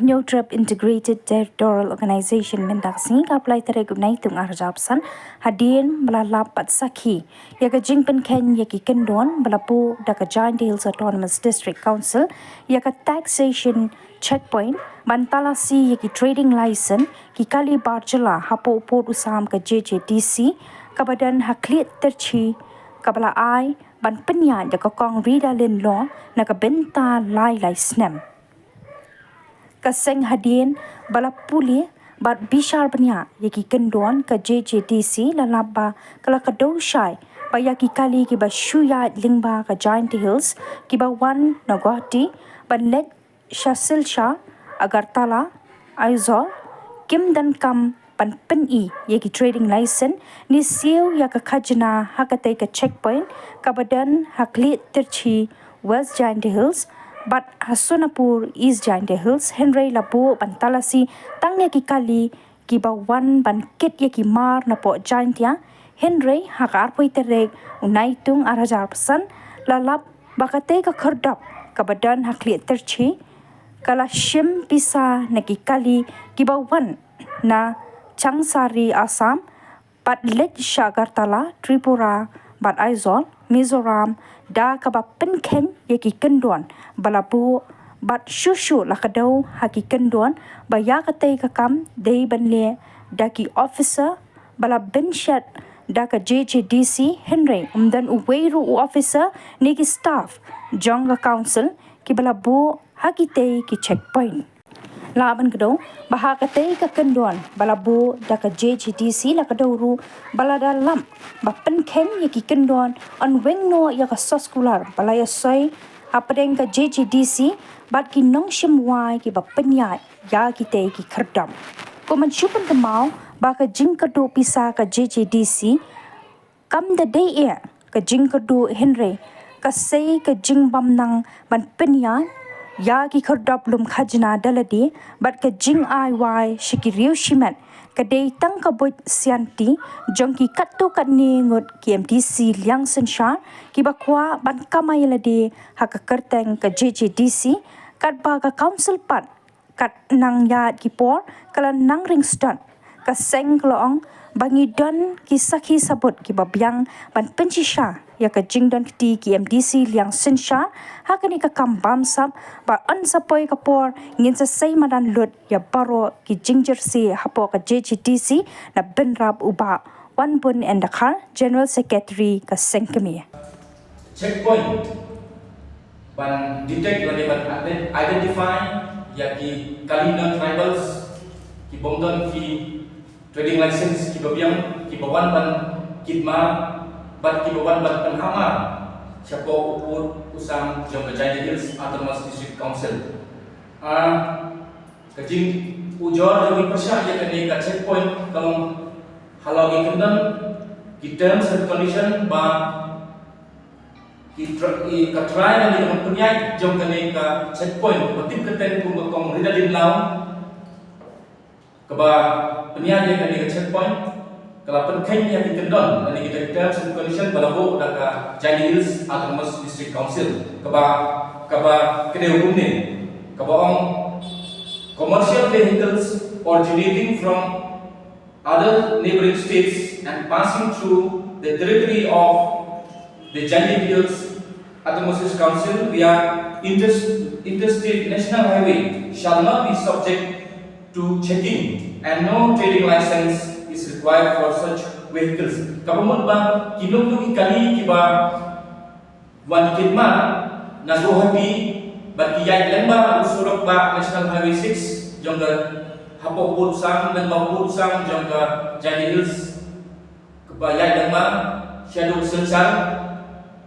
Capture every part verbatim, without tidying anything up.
Hynñiewtrep Integrated Territorial Organization mynta ka sngi ka plie tarik u Naitung ar hajar arphew san, hadien ba la lap bad sakhi ïa ka jingpynkheiñ ïa ki kyndon ba la buh da ka Jaintia Hills Autonomous District Council ïa ka taxation checkpoint ban talasi ïa ki trading license ki kali bar jylla hapoh pud u sam ka J J D C, kaba don ha Khlieh Tyrshi, kaba la ai ban pynïaid da ka Kong Ridalin Law na ka bynta lai lai snem. Ka seng hadien ba la pule bad bishar bniah ïa ki kyndon ka J J D C la lap ba ka la kdew shai ba ïa ki kali kiba shu ïaid lyngba ka Jaintia Hills kiba wan na Guwahati ban leit sha Silchar, Agartala, Aizawl, kim donkam ban pyni ïa ki trading license ne siew ïa ka khajna ha katei ka checkpoint kaba don ha Khlieh Tyrshi, West Jaintia Hills, bad ha Sonapur, East Jaintia Hills, hynrei la buh ban talasi tang ïa ki kali kiba wan ban kit ïa ki mar napoh Jaintia, hynrei ha ka arphew tarik u Naitung ar hajar arphew san la lap ba katei ka khyrdop kaba don ha Khlieh Tyrshi ka la shim pisa na ki kali kiba wan na Changsari, Assam, bad leit sha Agartala, Tripura, bad Aizawl, Mizoram, da kaba pynkheiñ ïa ki kyndon ba la buh bad shuh shuh la kdew ha ki kyndon ba ïa katei ka kam dei ban leh da ki officer ba la bynshet da ka J J D C, hynrei ym don uwei ruh u officer ne ki staff jong ka council kiba la buh ha kitei ki checkpoint. La ban kdew ba ha katei ka kyndon ba la buh da ka J J D C la kdew ruh ba la da lap ba pynkheiñ ïa ki kyndon, yn weng noh ïa ka soskular ba la ïasoi hapdeng ka J J D C bad ki nongshim wai kiba pynïaid ïa kitei ki khyrdop. Kum ban shu pynkynmaw ba ka jingkyrduh pisa ka J J D C kam da dei eh ka jingkyrduh, hynrei ka sei ka jingbym nang ban pynïaid ïa ki khyrdop lum khajna da lade bad ka jingai wai sha ki riew shimet ka dei tang ka buit sianti jong ki katto katne ngut ki M D C liang synshar kiba kwah ban kamai lade ha ka kyrteng ka J J D C, katba ka council pat kat nang ïaid ki por ka la nang ring stet. Ka seng ka la ong ba ngi don ki sakhi sabut kiba biang ban pynshisha ïa ka jingdon kti ki M D C liang synshar ha kane ka kam bamsap, ba yn sa poi ka por ngin sa sei madan lut ïa baroh ki jingjyrsieh hapoh ka J J D C na bynrap u Bah Wanbun N Dkhar, General Secretary ka seng kmie. Checkpoint ban detect lane ban ide-, identify ïa ki kali non-tribals ki bym don ki trading license kiba biang, kiba wan ban kit mar bad kiba wan ban pynhap mar shapoh u pud u sam jong ka Jaintia Hills Autonomous District Council. Ah, ka jingujor jong ki pyrshah ïa kane ka checkpoint ka long halor ki kyndon, ki terms and condition ba ki tra-, ki ka trai lane ka pynïaid jong kane ka checkpoint ba tip kyrteng kum ka Kong Ridalin Law kaba pynïaid ïa kane ka checkpoint ka la pynkheiñ ïa ki kyndon lane kita ki terms and condition ba la buh da ka Jaintia Hills Autonomous District Council, kaba, kaba kdew kumne, kaba ong: commercial vehicles originating from other neighboring states and passing through the territory of the Jaintia Hills Autonomous Council via Inter-, Interstate National Highway shall not be subject to checking and no trading license is required for such vehicles. Kaba mut ba ki nongduk ki kali kiba wan kit mar na Guwahati bad ki ïaid lyngba u surok ba National Highway six jong ka hapoh pud sam, lyngba pud sam jong ka Jaintia Hills, kaba ïaid lyngba shaduh Silchar,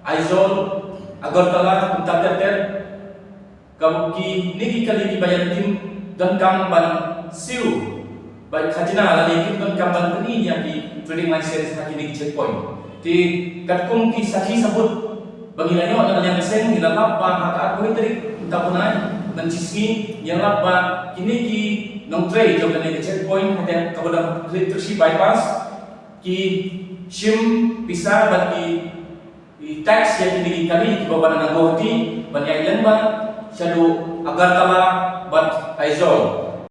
Aizawl, Agartala, kumta ter ter. Ka kine ki kali kiba ïaid kim donkam ban siew ba khajna lane kim donkam ban pyni ïa ki trading license ha kine ki checkpoint. Te katkum ki sakhi sabut ba ngi la ïoh na ka liang ka seng, ngi la lap ba ha ka arphew tarik mynta u bnai, mynshisngi ngi la lap ba kine ki nongtrei jong kane ka checkpoint, ha kaba dang Khlieh Tyrshi bypass, ki shim pisa bad ki, ki tax ïa kine ki kali kiba wan na Guwahati ban ïaid lyngba shaduh Agartala bad Aizong,